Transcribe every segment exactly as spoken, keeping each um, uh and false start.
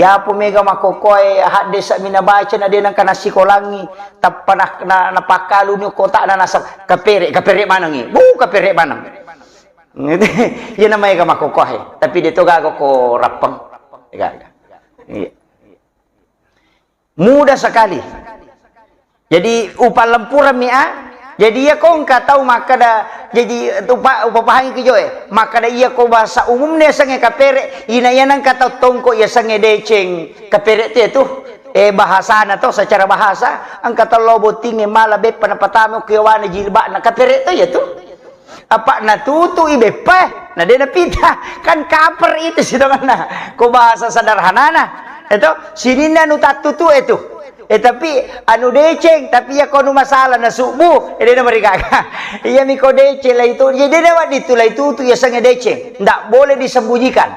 Yapo mega makkokkoe haddesa mi nabaca na de nengka nasikolangi, tappa na, na, napakkaluni kotana nasab kapere, kapere manengi. Bu, kapere maneng. Iya na maega makkokkoe, tapi de to gaga ko rappeng. Gaga. Iya. Mudah sekali. Jadi, upallempurammi a, jadi iya ko engka tau makkada, jadi, upa-, upapahangi ki joe, makkada iya ko bahasa umumna yasengnge kapere, ina iya nengka tau tongko yasengnge deceng, kapere tu ya tu, eh, bahasana to, secara bahasa, engka tau lao bottingnge mala beppa napatama ku yawana jilbabna, kapere tu ya tu. Apa natutui beppa, na de napita. Kan kaper itu sitongenna. Ko bahasa sederhanana, itu sininna anu tattutu itu. Eh, tapi anu deceng, tapi iya ko anu masalah na subuh, eh, de namarigaga. Iya mi ko deceng lah itu, jadi de nawadditu lah itu tu yasengnge deceng. Ndak boleh disembunyikan.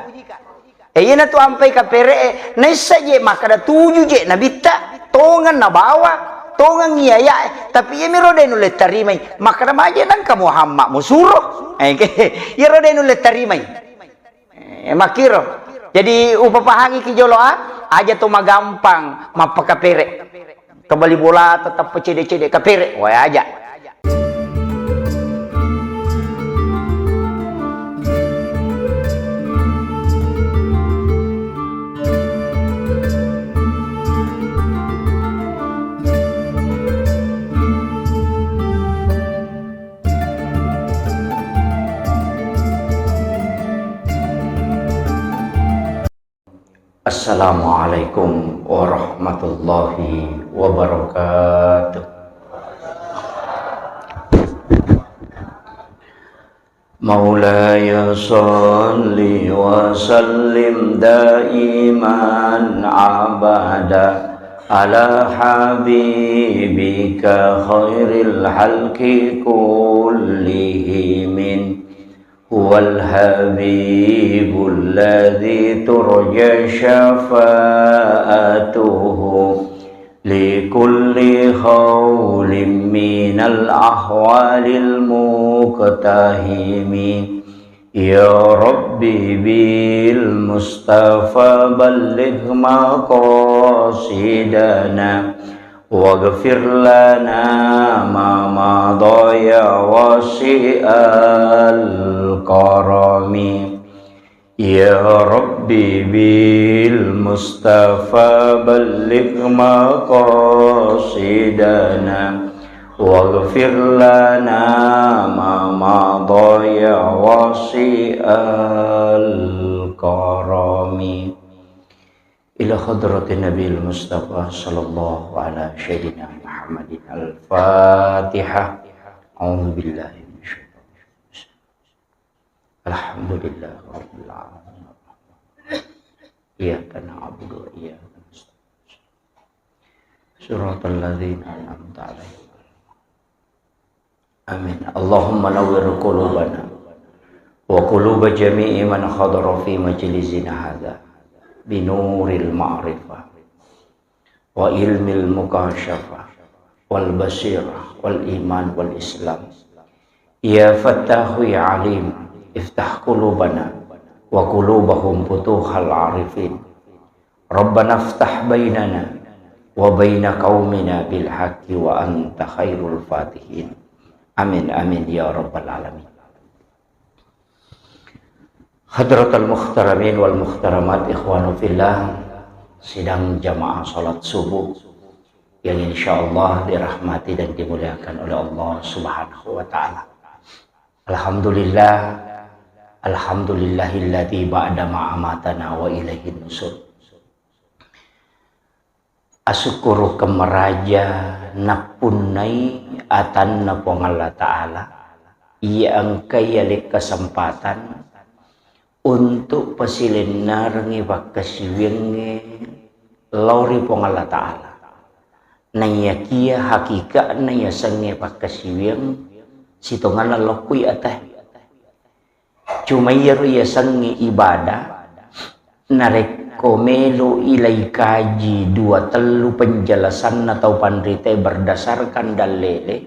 Eh, iyanatu ampai kapere'e, naissa je makkada tuju je nabitta, tongeng nabawa, tongeng iyayae, tapi iyamiro de nulle tarimai, makkada maje nengka Muhammad musuro. Eh, iyaro de nulle tarimai. Eh, makkiro. Jadi upapahangi ki jolo a, aja to magampang mappakapere. Kebali bola tetap cede-cede kapere, wae aja. Assalamualaikum warahmatullahi wabarakatuh. مولاي صل وسلم دائما أبدا على حبيبك خير الخلق كلهم. هو الحبيب الذي ترجى شفاعته لكل هول من الأهوال المقتحم. يا رب بالمصطفى بلغ مقاصدنا واغفر لنا ما مضى يا واسع الكرم. يا رب بالمصطفى بلغ مقاصدنا واغفر لنا ما مضى يا واسع الكرم. إلى حضرة النبي المصطفى صلى الله على سيدنا محمد. الفاتحة. أعوذ بالله من الشيطان الرجيم. الحمد لله رب العالمين. إياك نعبد وإياك نستعين. صراط الذين أنعمت عليهم. آمين. اللهم نور قلوبنا وقلوب جميع من حضر في مجلسنا هذا بنور المعرفة وعلم المكاشفة والبصيرة والإيمان والإسلام. يا فتاح يا عليم، افتح قلوبنا وقلوبهم فتوح العارفين. ربنا افتح بيننا وبين قومنا بالحق وأنت خير الفاتحين. آمين، آمين يا رب العالمين. Hadratal muhtaramin wal muhtaramat, ikhwanu fillah, sidang jamaah salat subuh yang insyaallah dirahmati dan dimuliakan oleh Allah Subhanahu wa Ta'ala. Alhamdulillah, alhamdulillahilladzi ba'da ma amatana wa ilaihin nusur. Asukkurukeng maraja nappunnai atanna Puang Allah Ta'ala, iya engkai yaleng kesempatan untuk pasilennerengngi pakkasiwiangnge lao ri Puang Allah Ta'ala. Naiyakia hakika'na yasengnge pakkasiwiang sitongenna lokkui atae. Cuma iyaro yasengnge ibadah, narekko melo ilai kaji dua tellu penjelasanna tau panritae berdasarkan dalele,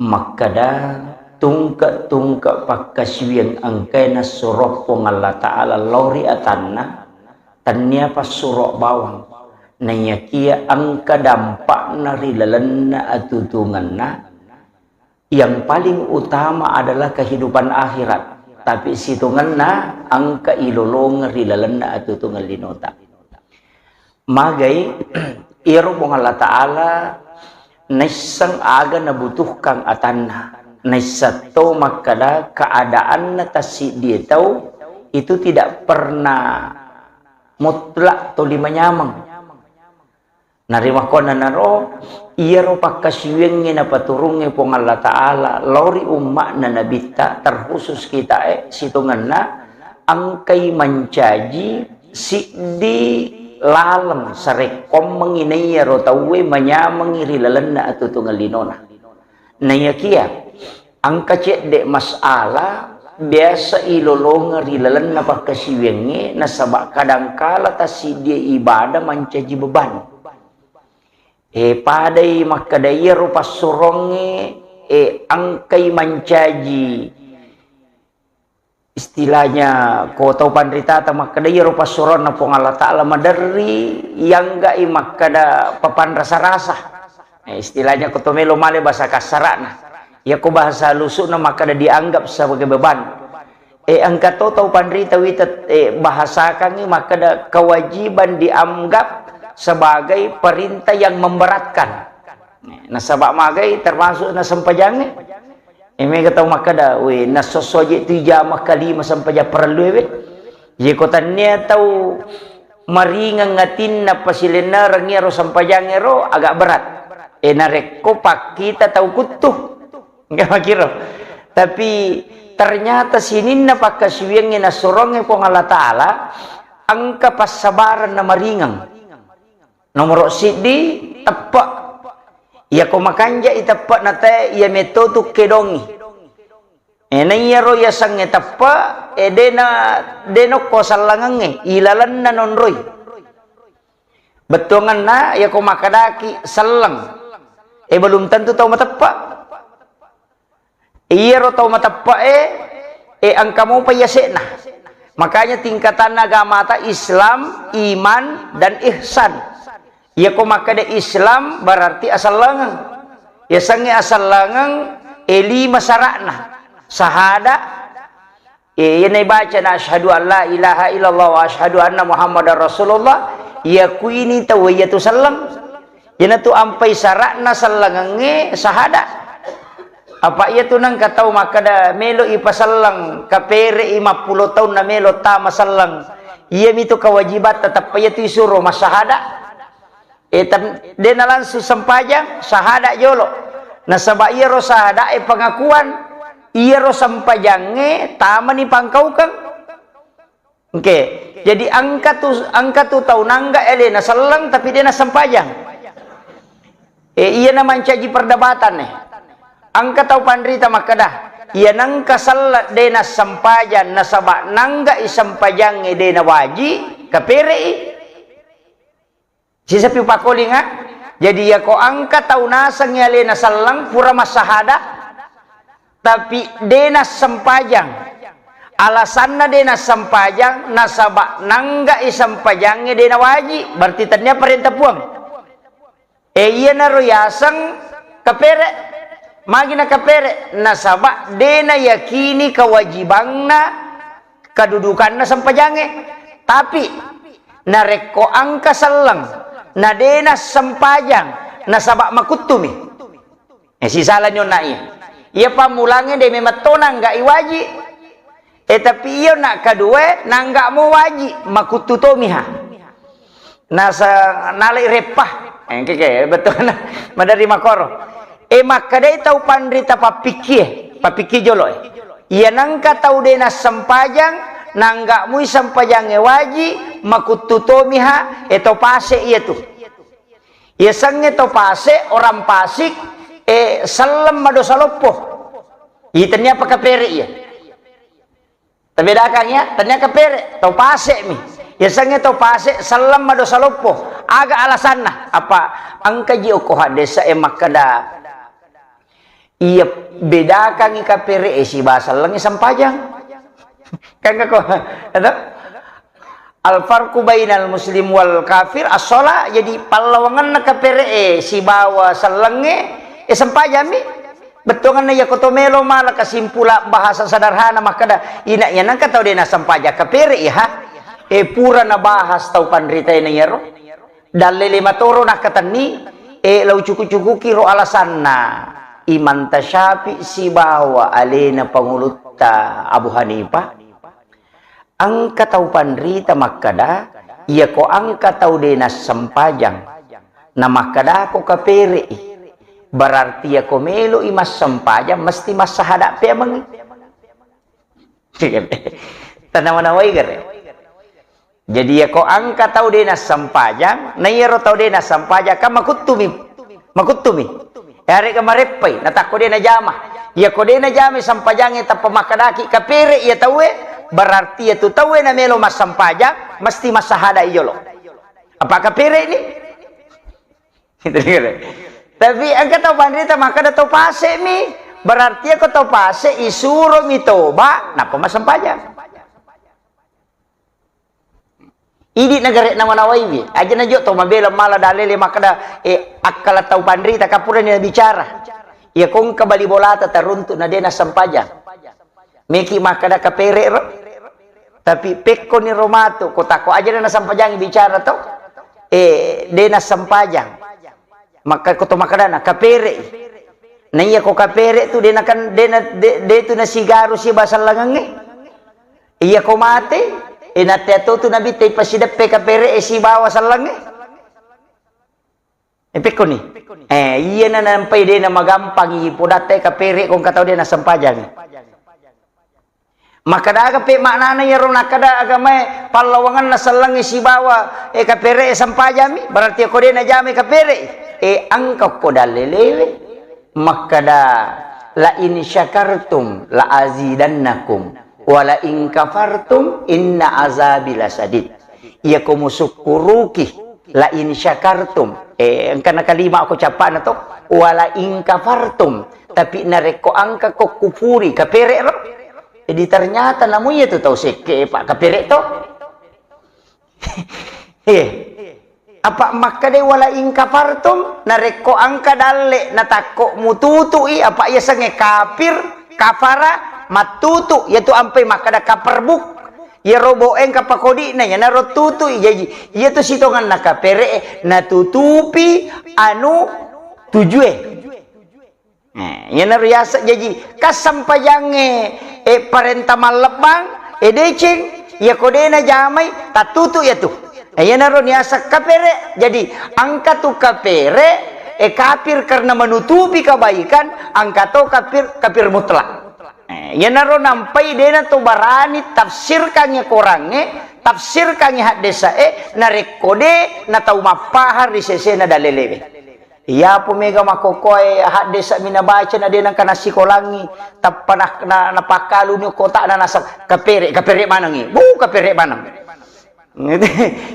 makkada tungke-tungke pakkasiwiang engkae nassuro Puang Allah Ta'ala lao ri atanna, Tennia passuro bawang, naiyakia engka dampakna ri lalenna atutungenna, yang paling utama adalah kehidupan akhirat, tapi sitongenna engka ilolongeng ri lalenna atutungeng linota. Magai, iyaro Puang Allah Ta'ala naisseng aga nabutuhkan atanna, naisseng to makkeda keadaanna tassiddie tau itu tidak pernah mutlak toli manyameng. Narimakkuannanaro, iyaro pakkasiwiangnge napaturungnge Puang Allah Ta'ala lao ri umma'na Nabitta, terkhusus kitae, sitongenna engkai mancaji siddi laleng sarekkoammengngi naiyaro tauwe manyamengngi ri lalenna atutungeng linona. Naiyakia engka cedde masalah biasa ilolongeng ri lalenna pakkasiwiangnge, nasaba kadangkala tassiddie ibadah mancaji beban. E, padai makkeda iyaro passurongnge, e, engkai mancaji istilahnya ko tau panritata makkeda iyaro passuroanna Puang Allah Ta'ala maderri, iyangga'i makkeda papanrasa-rasa. Eh, istilahnya ko to melo male bahasa kasara'na. Iyako bahasa halusu'na makkeda dianggap sebagai beban. Eh, engka to tau panrita wita, eh, bahasakangngi makkeda kewajiban dianggap sebagai perintah yang memberatkan. Nasaba magai termasuk na sempajangnge. Eh, mega tau makkeda, "We, nasosso aje tu ijama kalima sempajang parellu we." Ye ko tannia tau maringeng atinna pasilennereng iyaro sempajangnge ro, agak berat. Eh, narekko pakkita tau kuttu. Enggak makiro. Tapi ternyata sininna pakkasiwiangnge nassurongnge Puang Allah Ta'ala, engka passabareng na maringeng. Nomoro siddi, teppe'. Iyako makanja'i teppe'na tae, iya metto tu kedongi. Eh, na iyaro yasengnge teppe', eh, dena, denokko sellengengnge, ilalenna nonroi. Bettuangenna, iyako makkedaki selleng, eh, belum tentu tau mateppe'. Iyaro tau mateppe'e, e, engka mopa yase'na. Makanya tingkatanna agamata Islam, iman, dan ihsan. Iyako makkeda Islam berarti asellengeng. Yasengnge asellengeng, e, lima sara'na. Sahada, e, iyana ibacana asyhadu an la ilaha illallah wa asyhadu anna Muhammadar Rasulullah, yakuini tau iyatu selleng. Iyanatu ampai sara'na sellengengnge sahada. Apa iyatu nengka tau makkeda melo ipaselleng, kapere'i mappulo taunna melo tama selleng. Iyamitu kewajibatta, teppa iyatu isuro massahada. E, tem-, dena langsung sempajang, sahada jolo. Nasaba iyaro sahada e pengakuan, iyaro sempajangnge tamani pangkaukeng. Oke, jadi engka tu, engka tu tau nangga alena selleng tapi de nassempajang. E, iyana mancaji perdebatan e. Engka tau panrita makkeda, iya nengka selleng de nassempajang nasaba nangga i sempajangnge de nawaji, kapere'i. Sisapi upakkolinga, jadi iyako engka tau nasengngi alena selleng pura massahada, tapi de nassempajang. Alasanna de nassempajang, nasaba nangga i sempajangnge de nawaji, berarti tennia parenta Puang. E, iyanaro yaseng kapere. Magi nakapere? Nasaba de nayakini kewajibanna kedudukanna sempajangnge. Tapi narekko engka selleng, na de nassempajang, nasaba makuttumi. Eh, sisalani onna iya. Iya pammulangnge de memetto nangga iwaji. Eh, tapi iyo nak kedua nangga mo waji, makuttu tomiha. Nasa nalai reppa. Eh, engke ke, betul. Madari makoro. E, makkedai tau panrita pappikkie, pappikkie jolo e. Iya nengka tau de nassempajang, nangga mui sempajangnge waji, makuttu tomiha, e, to pase iyatu. Yasengnge to pase, orang pasik, e, selleng madosa loppo. Itennia pakapere iya. Tabedakang ya, tennia kapere, tau pase mi. Yasengnge tau pase, selleng madosa loppo. Aga alasanna? Apa engka ji okko haddesa e makkeda, iya bedakangi kapere e siba sellengnge sempajang. Kan kako, ada? Al-farqu bainal muslim wal kafir as-shalah, jadi pallawangenna kapere'e sibawa sellengnge, e, sempajammi. Bettuangenna iyako to melo mala kasimpula bahasa sederhana makkeda, ina iya nengka tau de' nassempajang kapere' iya, ha? E, pura nabahas tau panritae na iyaro. Dalle lima toro nakkatenni, e, lau cuku-cukuki ro alasanna Imam Tasyafi sibawa alena pangulutta Abu Hanifah. Engka tau panrita makkeda, iyako engka tau de' nassempajang, na makkedako kapere'i, berarti iyako melo'i massempajang mesti massahada' peamengngi. Tanawa-nawai gare. Jadi iyako engka tau de' nassempajang, na iyaro tau de' nassempajang kan makuttumi. Makuttumi. Yarega mareppai, natakko de' najama. Iyako de' najamai sempajangnge tappa makkedaki kapere' iya tauwe, berarti iyatu tauwe namelo massempajang, mesti massahada' iyolo. Apa kapere'ni? Tapi engka tau panrita makkeda tau pase'mi, berarti iyako tau pase' isuromi toba, nappa massempajang. Idi' nagare' nawa-nawaiwi, aja' najo' to mabela mala dalele makkeda, e, akkala tau panrita kapurani nabicara. Iyako engka bali bolata taruntu' na de' nassempajang. Meki makkeda kapere' ro. Tapi pekkoni ro matu, ko takko aja' na nassempajang bicara to. E, de' nassempajang. Makka ko to makkedana, kapere'i. Na iyako kapere' tu de' nakan, de' na, de', de' tu nasigaru siba sellengengnge. Iyako mate, e, nateato tu Nabitta ipasideppe kapere'e sibawa sellengnge. E, pekkoni. E, iyana nampai de' namagampang ipodatta kapere' ko engka tau de' nassempajang. Makkeda aga pe maknana iyaro nakkeda agamae pallawangenna sellengnge sibawa, e, kapere'e sempajammi, berarti ko de' najamai kapere'i. E, engka ko dalelewe makkeda, "La in syakartum la azidannakum, wa la in kafartum inna azabi lasadid." Iyako musukkuruki, la in syakartum, e, engka na kalima ko cappa'na to, wa la in kafartum, tapi narekko engka ko kufuri, kapere' ro. Jadi ternyata namu iya tu tau sekke, Pak, kapere' to. Eh, apa makkeda wala in kafartum, narekko engka dalle natakko mututu'i, apa iya sengnge kafir, kafara, mattutu, iya tu ampai makkeda kaperbuk. Iya robo engka pakodi'na, iya naro tutu'i. Jaji, iya tu sitonganna kapere' natutupi anu tujue. Eh, iyanaro yaseng jaji, kassempajangnge, eh, parenta mallebbang, eh, deceng, iyako de' najamai, tattutu iyatu. Eh, iyanaro niaseng kapere'. Jadi, engka tu kapere', eh, kafir karena menutupi kebaikan, engka to kafir, kafir mutlak. Eh, iyanaro nampai de' nato barani tafsirkangngi korangnge, tafsirkangngi haddesa'e, narekko de' natau mappahang ri sesena dalelewe. Iyapo mega makkokkoe haddesa'mi nabaca na de' nengka nassikolangngi, tappa na, na, napakkaluni kota'na naseng, "Kapere', kapere' manengngi. Bu, kapere' maneng."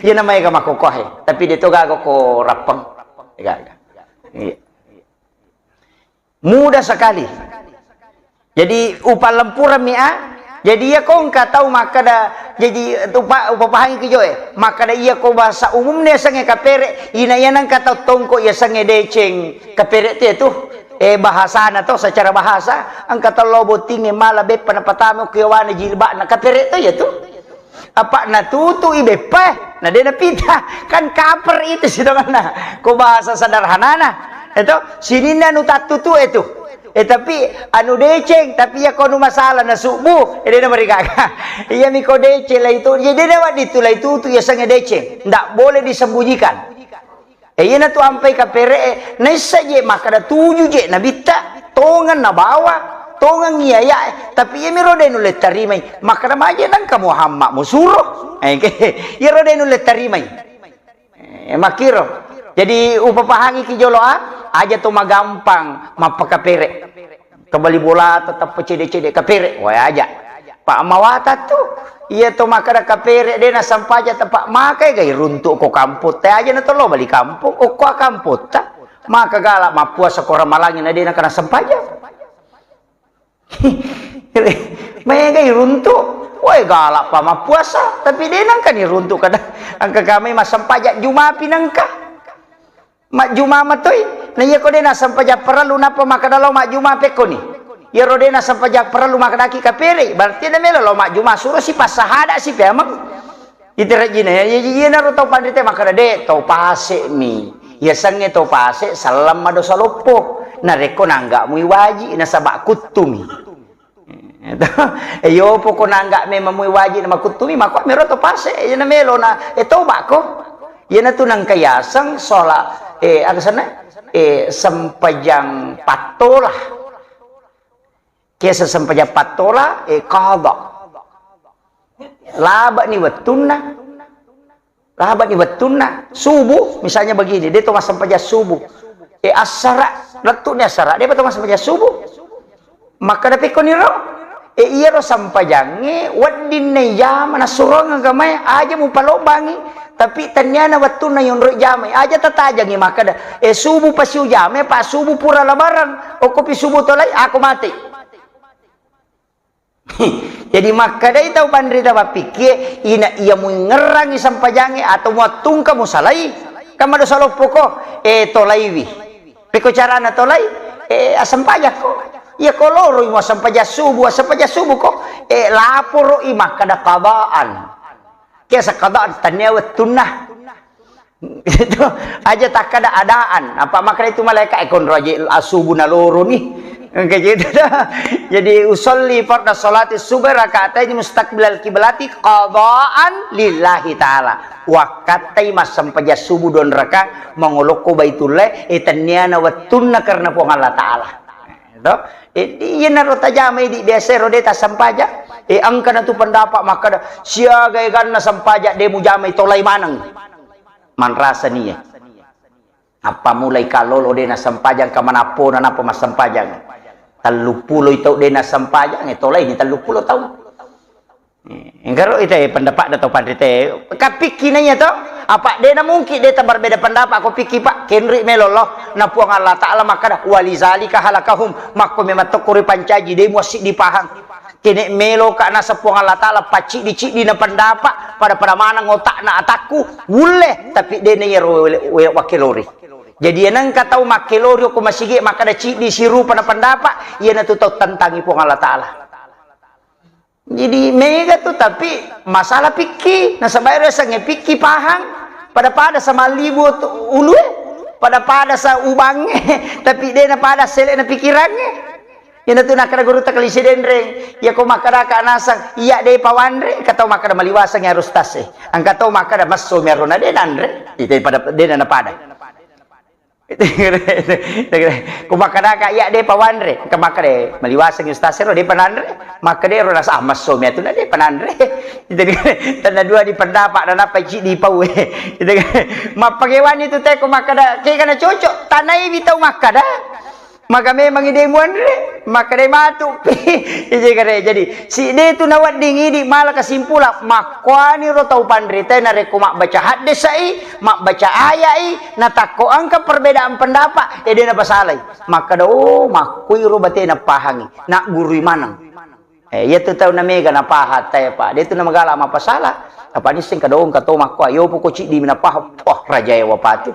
Iyana maega makkokkoe, tapi de' to gaga ko rappeng. Gaga. Iya. Mudah sekali. Jadi, upallempurammi, a. Jadi, iyako engka tau makkeda, jadi, upa-, upapahangi ki joe. Makkeda iyako bahasa umumna yasengnge kapere', ina iya nengka tau tongko yasengnge deceng. Kapere' tu iyatu, eh, bahasana to, secara bahasa, engka tau lao bottingnge mala beppa napatama ku yawana jilba'na, kapere' to iyatu. Apa natutu'i beppa, eh? Na de' napita. Kan kaper itu sitonganna. Ko bahasa sederhanana. Eto, sininna anu tattutu itu. Eh, tapi anu deceng, tapi iya ko anu masalah na subuh, eh, de' namarigaga. Iyami ko deceng lai tu, jadi de' nawedding tu lai tutu yasengnge deceng. Ndak boleh disembunyikan. Eh, iyanatu ampai kapere'e, naissa je makkeda tuju je nabitta, tongeng nabawa, tongeng iyaya'e, tapi iyamiro de' nulle tarimai, makkeda maje nengka Muhammad musuro. Eh, iyaro de' nulle tarimai. Eh, makkiro. Jadi, upapahangi ki jolo, a, aja to magampang mappakapere'. Kebali bola tetap cede-cede kapere', wae aja. Pak mawata tu, iya to makkeda kapere' de' nassempajang, tepa' makai gai runtu' ko kampotta aja na to lo bali kampong, okko kampotta. Maka gala mappuasa ko ramalangi na de' nengka nassempajang. Maega iruntu'. Oi, galak pa mappuasa, tapi de' nengka ni runtu' kada. Engka kami massempajang Juma pi nengka. Majjuma matoi. Na iya ko de' nassempajang parellu nappa makkeda lao majjuma pekkoni. Iyaro de' nassempajang parellu makkedaki kapere, berarti de' melo lao majjuma, suro si passahada si peameng. Ite rejjina, ya, ya, iyanaro tau panrita makkeda de' tau pase' mi. Yasengnge tau pase' selleng madosa loppo. Narekko nangga mui waji, nasaba kuttumi. Eh, to, eh, yopo ko nangga memang mui waji na makuttumi, mako mero to pase', eh, na melo na, eh, toba ko. Iyanatu nengka yaseng sholat, eh, aga senna? Eh, sempajang pattola. Kiasa sempajang pattola, eh, qada. Laba ni wettunna. Laba ni wettunna. Subuh, misalnya begini, de' to massempajang subuh. Eh, assara, lettu' ni assara, de' pa to massempajang subuh. Makkeda pekkoniro, eh, iyaro sempajangnge wedding naijama, nassurong agamae, aja mupalobbangi, tapi tenniana wettunna yonroi jamai, aja tatajangi makkeda, eh, subuh pasi ujamai, pa subuh pura labarang, okkopi subuh tolai, ako mate. Jadi makkedai tau panrita mappikkie, ina iya muingngerangi sempajangnge atau muattungka musalai, kan madosa loppoko, eh, tolaiwi. Pekko carana tolai, eh, assempajakko. Iya ko loroi muassempajang subuh, assempajang subuh ko, eh, laporo'i makkeda qadaan. Kiasa qadaan, tennia wettunna. Itu aja takkada adaan. Apa makkeda itu malaika, eh, konro aja asubu naloro ni. Engka gitu dah. Jadi usolli farda salati subuh rakaatain mustaqbilal kiblati qadaan lillahi ta'ala. Wakkattai massempajang subuh dua raka mangolokko Baitullah, eh, tenniana wettunna karena Puang Allah Ta'ala. To? Eh, iyanaro tajamai di biasa ro de' tassempajang. Eh, engka natu pendapat makkeda, siaga eganna sempajang de' mujamai tolai maneng. Manrasa nia. Appammulai kallolo de' nassempajang, ka manappona nappa massempajang. Telluppuloi tau de' nassempajang, eh, tolaini telluppulo tau. Eh, engkaro ita, eh, pendapatna tau panrita. Kapikki naiya to, apa de' namungkin de' tabarbeda pendapat ko pikki, Pak. Kenri melo lo, na Puang Allah Ta'ala makkeda, "Walizalika halakahum." Makko memang tokko ripancaji, de' muassiddi pahang. Kene' meloka naseng Puang Allah Ta'ala pacciddi-ciddi na pendapat, pada-pada maneng otakna atakku, wulle, tapi de' na iyaro we-, we-, wakkelori. Jadi, enengka tau makkelori ko masigi makkeda ciddi sirupa na pendapat, iyanatu tau tentangi Puang Allah Ta'ala. Jadi, mega tu, tapi masalah pikki, nasaba ero yasengnge pikki pahang, pada-pada sa mallibu tu ulue, pada-pada sa ubangnge, tapi de' na pada sele' na pikirangnge. Iyanatu nakkeda gurutta Kalisi Denreng, iya ko makkedaka naseng, iya de' pawanre, engka tau makkeda maliwaseng iyaro ustaz e. Engka tau makkeda messo mi iyaro na de' nanre, ite pada de' na napada. Ko makkedaka iya de' pawanre, engka makkeda maliwaseng ustaz ero de' pananre, makkeda ero naseng, ah, messo mi atu na de' pananre. Tenna dua di pendapat, na nappa ciddi pau e. Mappagewani tu te ko makkeda, kega na cocok, tanaiwi tau makkeda. Maka memang ide muanre, makkeda matu pi. Ije kare. Jadi, si de' tu nawedding idi mala kesimpulan, makkuaniro tau panrita narekko mabbaca haddesai, mabbaca ayai, natakko engka perbedaan pendapat, e de' napasalai. Makkeda, oh, makkuiro batena pahangi, naggurui maneng. Eh, iyatu tau na mega napahang tae, Pak. De' tu namagala mappasala. Apa nisseng kadong kato makkua, yo poko ciddi mi napahang. Wah, rajaewa patu.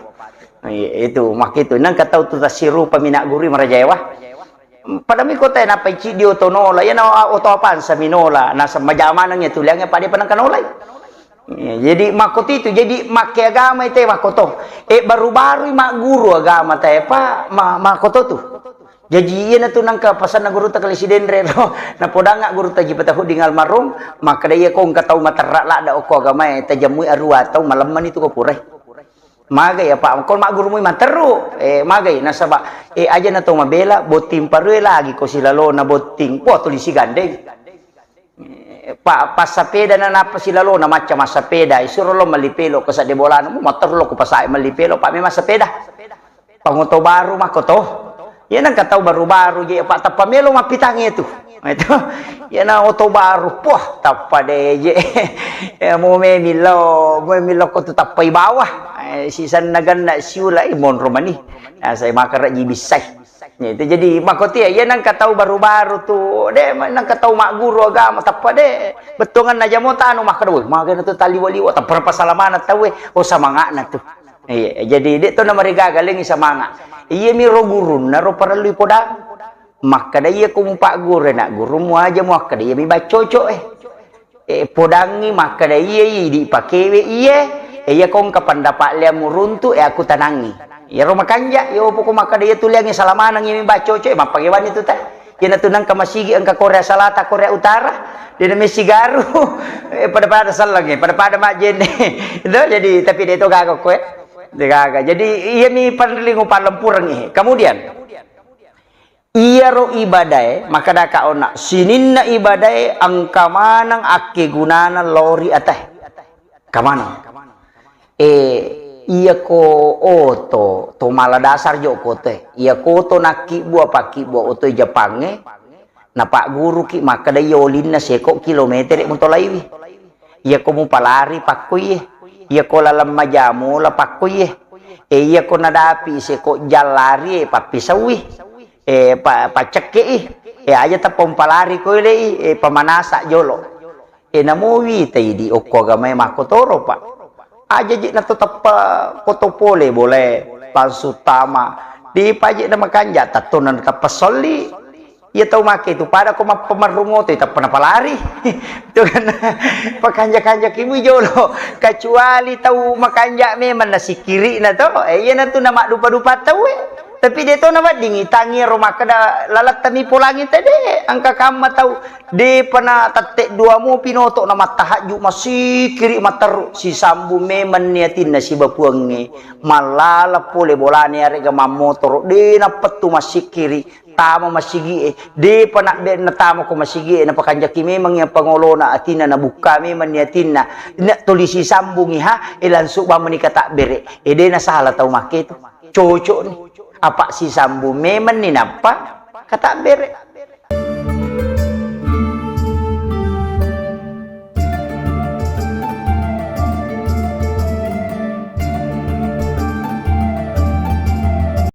Iya, itu makkitu. Nengka tau tu tasirupa mi naggurui marajaewa. Pada mi kota nappa ciddi oto nola. Iyana oto apansa mi nola. Naseng majamaneng iyatu liangnge pade panengka nolai. Iya, jadi makkotitu, jadi makke agama ite makkoto. Eh, baru-barui magguru agama tae, Pak, ma-, makkoto tu. Jaji, iyanatu nengka pasanna gurutta Kalisi Denre ro. Napodangnga gurutta Haji Fatahuddin almarhum, makkeda, iya ko engka tau materra ladda okko agamae, tajammui arua tau, malemmani tu ko purai. Magai apa, ko maggurumui materru, eh, magai, nasaba, eh, aja na tau mabela, botting parue lagi ko silalona botting, wah, tuli sigandeng. Eh, pa-, passapeda na nappa silalona macca massapeda, isuro lo melli pelo ke sadde bolana, mu materru lo ko pasae melli pelo, pa memang sapeda. Pangoto baru makkoto. Iya nengka tau baru-baru je, Pak, tappa melo mappitangnge tu. Itu. Iyana oto baru, poh, tappa de je. Ya, mu memillo, mu memillo ko tu tappai bawah. Eh, sisanna ganna siulai monro mani. Nah, saya makan raji bisai. Itu jadi makkotia, iya nangka tau baru-baru tu, de, nangka tau magguru agama, tappa de, bettuanganna jamo tanu makkeda, "Woi, magana tu taliwa-liwa, tappa pasalamana tau, eh, oh, samanga'na tu." Iya, jadi de to namarigaga lengi samanga. Iya mi ro gurunna ro parellui podang. Makkeda iya ko mupagguru na gurummu aja muakkeda iya mi baccoco, eh. Eh, podangngi makkeda iya, iya, idi pakewe iya, eh, iya kongka pandapa liammu runtu, eh, aku tanangi. Iyaro makanja, iya opo ko makkeda iya tu liangngi salamaneng iya mi baccoco, eh, mappagewani tu ta. Iyana tu nangka masigi engka Korea Selatan, Korea Utara, de na messigaru, eh, pada-pada selleng, eh, pada-pada majjenne. Itu jadi, tapi de to gaga ko, eh. De gaga. Jadi, iya mi panringu palempureng, eh. Kemudian, iyaro ibadae, makkedaka ona, sininna ibadae engka maneng akkegunana lao ri atae. Engka maneng. Eh, iyako oto, to mala dasar jo ko otoe. Iyako oto nakkibbua, pakkibbua otoe Jepangnge, napagguruki makkeda iya olinna seko kilometere mutolaiwi. Iyako mupalari pakkoiye. Iyako laleng majamola pakkoiye. Eh, iyako nadapi seko jallari, eh, pappisauwi. Eh, pa-, paccekkei. Eh, aja tappa umpalari koilei, eh, pamanasa jolo. Eh, namowi taidi okko agamae makkotoro, Pak. Aja je nato tappa koto pole bolae langsung tama. Dipaje na makanja, tattona natappa solli. Iya tau make itu pada ko mappamarrung oto, tappa napalari. Itu kan pakanja-kanja kimui jolo. Kecuali tau makanja memang nasikiri na to. Eh, iya natu namaddupa-dupa tau, eh. Tapi de to naweddingi tangi ro makkeda lalattami polangi tede, engka kamma tau. Depa na tette dua mo pinoto na mattahajju masikiri matteru, sisambung memang ni atinna siba puangnge, mallala pole bolane arega mammotoro, de nappettu masikiri, tama masigie, depa na be natama ko masigie, napakanjaki memang iya pangolona atinna, nabukka memang ni atinna, na tuli sisambungi ha, e langsung bamani katabbere, e de nasala tau make tu, cocok ni, apa sisambung memang ni nappa katabbere.